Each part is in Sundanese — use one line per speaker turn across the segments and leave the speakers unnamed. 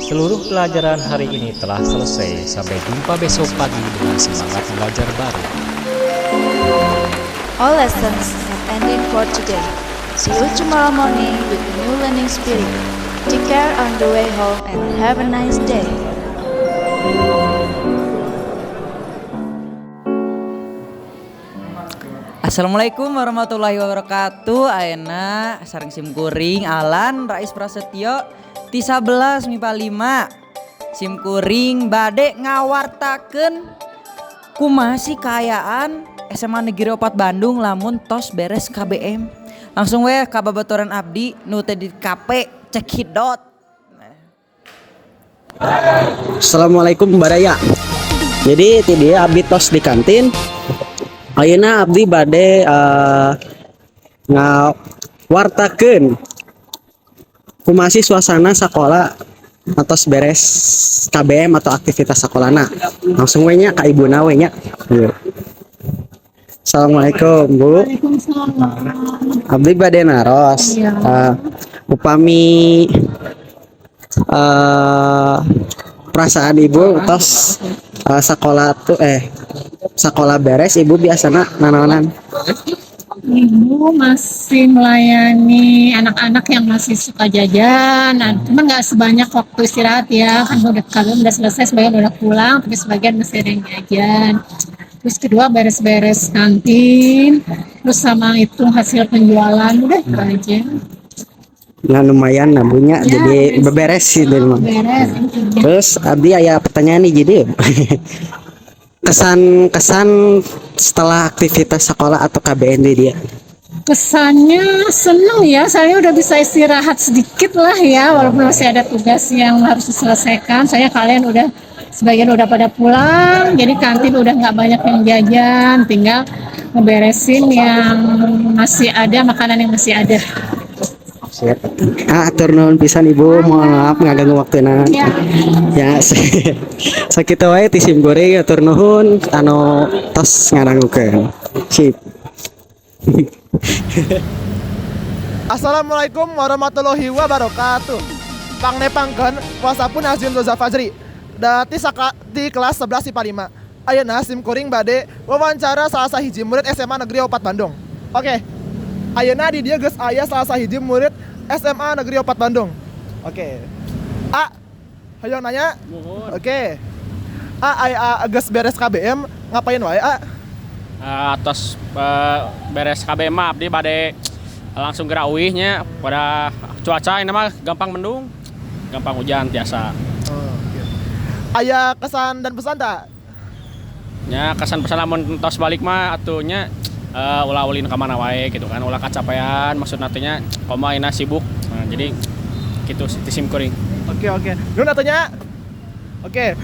Seluruh pelajaran hari ini telah selesai. Sampai jumpa besok pagi dengan semangat belajar baru.
All lessons have ended for today. See you tomorrow morning with a new learning spirit. Take care on the way home and have a nice day.
Assalamualaikum warahmatullahi wabarakatuh. Ayeuna sareng sim kuring Alan Rais Prasetyo ti 11 MIPA 5. Sim kuring bade ngawartakeun kumaha sih kaayaan SMA Negeri 4 Bandung lamun tos beres KBM. Langsung we ka babaturan abdi nu teh di KP, cekidot.
Assalamualaikum, Baraya. Jadi ti dieu abdi tos di kantin. Ayeuna abdi bade ngawartakeun kumaha sih suasana sekolah atos beres KBM atau aktivitas sekolahna. Langsung we nya ka ibuna we nya. Yuk. Assalamualaikum, Bu.
Waalaikumsalam.
Abdi bade naros.
Iya.
Upami perasaan ibu tos sekolah tuh, sekolah beres, ibu biasana nanaonan?
Ibu masih melayani anak-anak yang masih suka jajan, nah, cuman nggak sebanyak waktu istirahat ya, kan udah kalian udah selesai, sebagian udah pulang, tapi sebagian masih ada yang jajan. Terus kedua beres-beres kantin, terus sama hitung hasil penjualan, udah itu aja.
Nah, lumayan nah punya
Ya,
jadi
beres.
Beberes sih dari mah.
Beres intinya.
Terus abdi aya pertanyaan nih, jadi kesan kesan setelah aktivitas sekolah atau KBM di dieu?
Kesannya seneng ya, saya udah bisa istirahat sedikit lah ya, walaupun masih ada tugas yang harus diselesaikan. Saya kalian udah sebagian udah pada pulang, jadi kantin udah nggak banyak yang jajan, tinggal ngeberesin yang masih ada, makanan yang masih ada.
Siap. Ah, hatur nuhun pisan, Ibu, mohon maaf ngaganggu waktuna.
Ya.
Ya, sakitu wae ti sim kuring, hatur nuhun anu tos ngadangukeun. Sip.
Assalamualaikum warahmatullahi wabarakatuh. Pangnepangkeun wasta pun Azim Zoza Fajri. Dati saka di kelas 11 IPA 5. Ayeuna sim kuring bade wawancara salah sahiji murid SMA Negeri 4 Bandung. Oke. Ayeuna di dieu geus aya salah sahiji murid SMA Negeri 4 Bandung. Oke. A, hayo nanya. Oke. A, aya A, geus beres KBM ngapain wae, A?
Atos beres KBM mah abdi bade langsung gerak uih nya, pada cuaca ini mah gampang mendung, gampang hujan biasa.
Oh, oke. Aya kesan dan pesan tak?
Nya kesan pesan lamun tos balik mah atuh nya ulah ulin ka mana wae gitu kan, ulah kacapean, maksud nantinya komo ayeuna sibuk. Nah, jadi gitu ti sim kuring.
Oke. Nuhun atuh nya. Oke.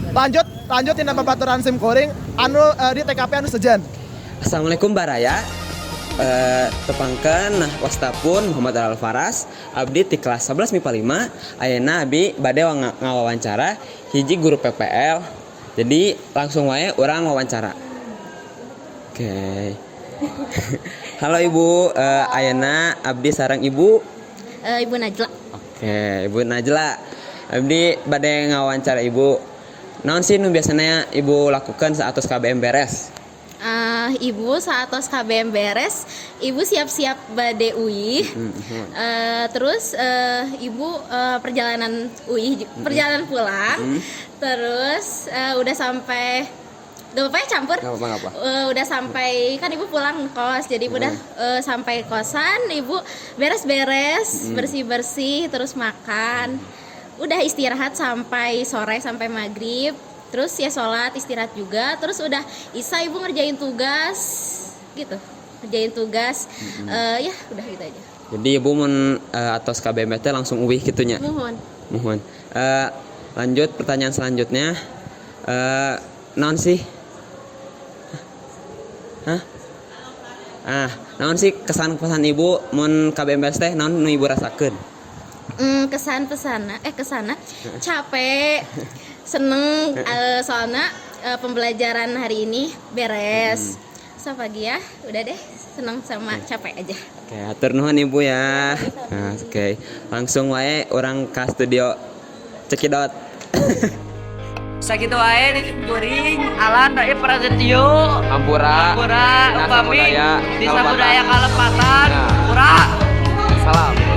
Lanjut lanjut tina babaturan sim kuring anu di TKP anu sejen.
Assalamualaikum, Baraya. Tepangkeun nah wasta pun Muhammad Al Faras, abdi ti kelas 11 MIPA 5. Ayeuna abdi bade ngawawancara hiji guru PPL, jadi langsung wae urang wawancara. Oke, halo Ibu, ayeuna abdi sareng Ibu
Ibu Najla.
Oke, Ibu Najla, abdi bade ngawawancara Ibu. Naon sih nu biasanya Ibu lakukan saat tos KBM beres?
Ibu saat tos KBM beres, Ibu siap-siap bade uih. Terus Ibu perjalanan uih, perjalanan pulang. Terus udah sampai, gak apa-apa ya campur?
Gak apa-apa, gak apa.
Udah sampai kan Ibu pulang kos, jadi Ibu udah sampai kosan, Ibu beres-beres, bersih-bersih, terus makan. Udah istirahat sampai sore, sampai maghrib. Terus ya sholat, istirahat juga. Terus udah isya Ibu ngerjain tugas gitu, ngerjain tugas. Ya udah gitu aja.
Jadi Ibu mun atos KBM teh langsung uih kitu nya?
Muhun.
Muhun. Lanjut pertanyaan selanjutnya. Naon sih? Hah? Ah, naon sih kesan pesan Ibu mun KBM teh, naon nu Ibu rasakeun?
Kesan pesana kesana capek, seneng, soalnya pembelajaran hari ini beres. So pagi ya, udah deh, seneng sama capek aja.
Oke, hatur nuhun, Ibu ya. Nah, oke. Langsung wae urang ke studio. Cekidot.
Sakitu wae di kuring Alan Rai Prasetyo.
Hampura.
Hampura
Dina
upami
Samudaya
di
Kalepatan.
Samudaya Kalepatan.
Nah.
Hampura.
Salam.